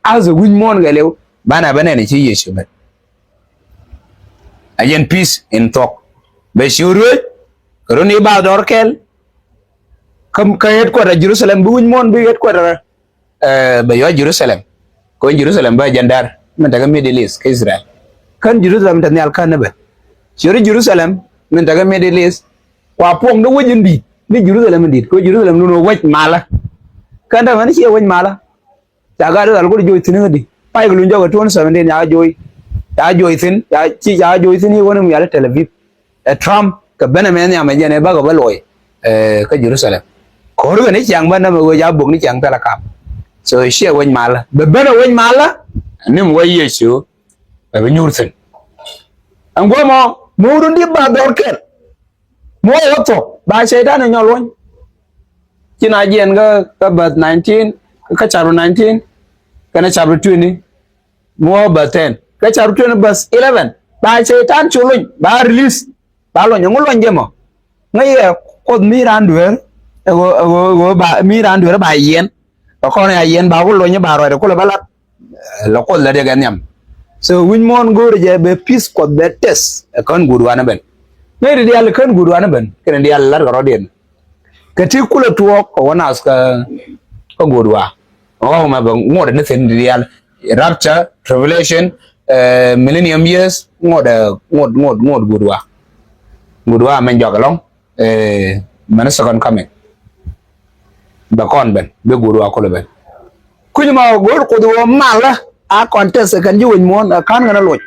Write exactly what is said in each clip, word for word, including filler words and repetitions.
As a wi̱c muɔ̱ɔ̱n kɛɛliw, banɛ bä nɛn ci Yecu ben. A jɛn peace in thuɔ̱k. Bɛ ci ruec kɛ run i̱ ba dɔr kɛl. Kä, kä headquarter Jerusalem, bi wi̱c muɔ̱ɔ̱n bi headquarter, eh, bɛ yɔc Jerusalem. Kɛ ɣöö Jerusalem bä jɛn däär min tekɛ Middle East kä Israel. Kän Jerusalem te nhial kän ni ben. Ciöri Jerusalem min tekɛ Middle East, kua puɔ̱ŋ di wec in di̱i̱t, di Jerusalem in di̱i̱t, kɛ ɣöö Jerusalem dun wec malä. Kän te mɛn ciɛ wec malä. Ca gaat dal kul joc thi̱n kä di. Pay kɛ luny jɔk ɛ twenty seventeen ca joc. Ca joc thi̱n, ca, ci ca joc thi̱n i̱ wä ni mial i̱ Tel Aviv. Ɛ Trump kɛ ben ɛmɛ nhiam ɛ jɛn ɛ bakɛ bä luɔy, eh, kä Jerusalem. Ko̱r kɛ ni ciaŋ bä nɛmɛ wec a bok ni ciaŋ thilɛ kap. So ciɛ wec malä. Bɛ ben ɛ wec malä, ni mi wec Yecu, bɛ bi nyuur thi̱n. Ɛn guɔmɔ, mi wut in di ba dhɔr kɛl. Mi wä wä thuɔ̱k, ba cɛy-tan ɛ nyɔl luɔ̱ny. Ci na jiɛn kä, kä verse nineteen, kä chapter nineteen, kɛnɛ chapter twenty, mi wä verse ten, kä chapter twenty verse eleven, ba cɛy-tan cu luny, ba release, ba luny, ɛŋu luny jɛ mɔ? Ŋäc yɛ Kuoth mi raan dueer, ɛ ɣöö, ɛ ɣöö, ɛ ɣöö ba, mi raan dueer ba yiɛn, kɛ kɔn ya yiɛn ba ku luny ba ruac kulɛ bä lat. Lɛ Kuoth lɛ dee kɛ nhiam. So wi̱c muɔ̱ɔ̱n go̱o̱rɛ jɛ bɛ peace Kuɔth bɛ test ɛ kän guut wanɛ ben. Ŋäc ti diaal kän guut wanɛ ben kɛnɛ diaal lat kɛ rɔ̱diɛn. Kɛ ti kulɛ tuɔɔk kɛ wä nath kä, kä guut wa. Ɣɔw mɛ bɛ ŋuɔt ni thi̱n ti diaal. Rapture, tribulation, eh, millennium years, ŋuɔt, eh, ŋuɔt, ŋuɔt, ŋuɔt guut wa. Guut wa mɛn jɔak ɛlɔ̱ŋ. Eh, mɛn second coming. Bɛ kɔn ben, bɛ guut wa kulɛ ben. Kui̱ny ma go̱o̱r Kuoth wä malä a kɔn tɛth kɛn ji̱ wec muɔ̱ɔ̱n ɛ ka̱n kɛn a loc.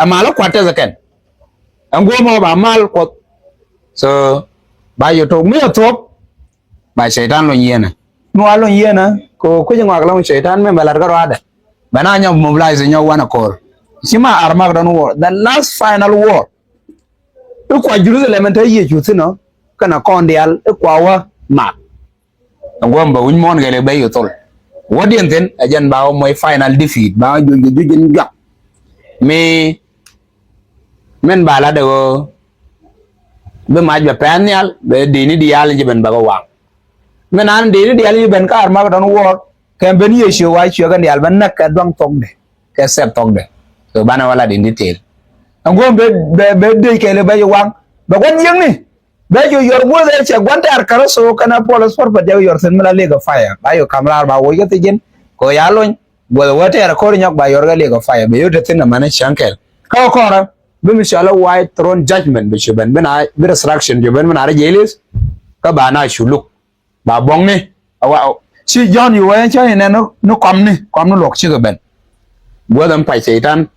Ɛ malä kuat tɛth kɛn. Ɛn guɔ̱ɔ̱r mɔ ba mal Kuɔth. So ba yɛ tok mi a thuɔ̱k. Ba cɛy-tan lony yieenä. Mi wa lony yieenä kɛ kui̱c ŋɔak lɔŋ cɛy-tan mi bɛ lat kä ruaadɛ. Bɛ na nyɔk mobilize nyɔk wanɛ ko̱r. Ci ma Armageddon war, the last final war. I̱ kua Jerusalem in te Yecu thi̱n ɔ kɛnɛ kɔn diaal i̱ kua wä mak. Ɛn guɔ̱m bɛ wi̱c muɔ̱ɔ̱n kɛɛliw bɛ yi thol. Wädiɛn thi̱n ɛ jɛn ba wä mɔc final defeat ba wä juc juc in juak. Mi min ba lat ɛ ɣöö bi mac bɛ pɛn nhial bɛ dini diaal in ci ben bɛ kɛ waŋ. Min an dini diaal in ci ben kä Armageddon war kɛn ben Yecu wa cuɛ kɛn diaal bɛ näk kɛ duaŋ thokdɛ kɛ sɛp thokdɛ. So banɛ wä lat in detail. Ɛn guɔ̱m bɛ, bɛ, bɛ dec kɛɛliw bɛ ci waŋ bɛ gua̱n jiäkni. Bɛ cu yɔr guäth ɛ cɛ gua̱n tɛ̈r kärä so kɛn a puɔl sport pɛt jɛ yɔr thi̱n mi la lake of fire ba yɔ kam raar ba woc kä thi̱ji̱n. Kɛ ya lony guäth wä tɛ̈r ko̱r nyɔk ba yɔr kä lake of fire bɛ yɔ te thi̱n amäni cäŋ kɛl. Kä kɔrä bi mi cɔal a white throne judgment bi cu ben bi na bi resurrection cu ben bi na rɛ jɛ ilis. Kä ba na cu luk ba buɔ̱ŋni. Awa ci Jɔ̱ɔ̱n yu wee cä inɛ ni kɔmni kɔmni luɔk cikɛ ben. Guäth ɛn pay cɛy-tan,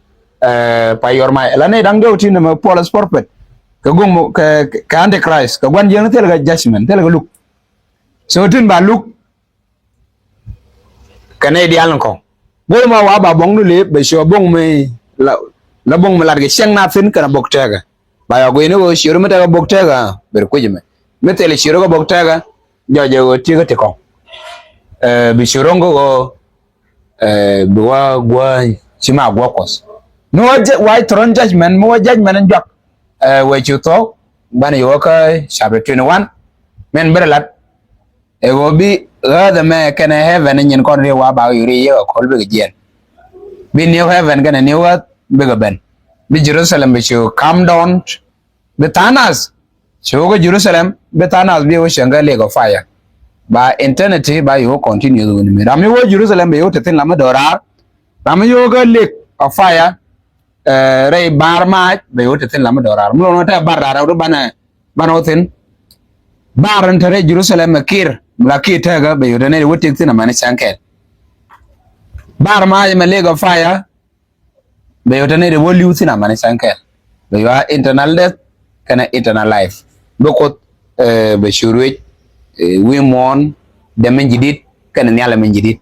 eh, pay yɔr may la nɛy da̱ŋ diɔw ti nɛmɛ Paul as prophet. Kɛ guŋ kɛ, kɛ antichrist kɛ gua̱n jiäkni thilɛ kɛ judgment thilɛ kɛ luk. So tin ba luk kɛ nɛy diaal ni kɔŋ. Guäth mɔ wa ba buɔ̱ŋni lëë bɛ ciö buɔ̱ŋ mi la, la buɔ̱ŋ mi lat kɛ cieŋ na thi̱n kɛnɛ bok tɛkɛ. Ba yɔ gui̱ni ɣöö ciöri mi tekɛ bok tɛkɛ ber kui̱c mɛ mi thil ciöri kɛ bok tɛkɛ. Jɔc ɛ ɣöö ti̱ekä ti kɔŋ. Eh, bi ciöri ŋkä ɣöö, eh, bi wä guäny ci ma guɔ Kuɔth. Mi wä jɛ- wä throne judgment mi wä judgment in juak. Eh, wee cu thuɔ̱k banɛ yɛ wä kä chapter twenty one. Min bi rɛ lat ɛ ɣöö bi earth ɛmɛ kɛnɛ heaven in nyin kɔn riek wa ba ɣöö yuri yek aköl bikɛ jiɛn. Bi new heaven kɛnɛ new earth bikɛ ben. Bi Jerusalem bi cu calm down. Bi tha̱a̱ŋ nath ci wä kä Jerusalem bi tha̱a̱ŋ nath bi wä cieŋ kä lake of fire. Ba eternity ba yɛ wä continue wä ni mi ram mi wä Jerusalem bi yɛ wä te thi̱n lam mi do̱raar. Ram mi yɛ wä kä lake of fire. Eh, rɛy bar mac bɛ yɛ wä te thi̱n lam mi do̱raar mi lɔn wä te bar raar wä banɛ banɛ wä thi̱n. Bar in te rɛy Jerusalem mɛ kir mi la kir tekä bɛ yɛ wä te nɛy wä tek thi̱n amɛn cäŋ kɛl. Bar mac mɛ lake of fire. Bɛ yot tɛn i̱ wä li̱w thi̱n amäni cäŋ kɛl. Bɛ yua eternal death kɛnɛ eternal life. Bɛ Kuoth, eh, bɛ cu ruec, eh, wi̱i̱ muɔ̱ɔ̱n dɛ min ji̱ di̱t kɛnɛ nhial min ji̱ di̱t.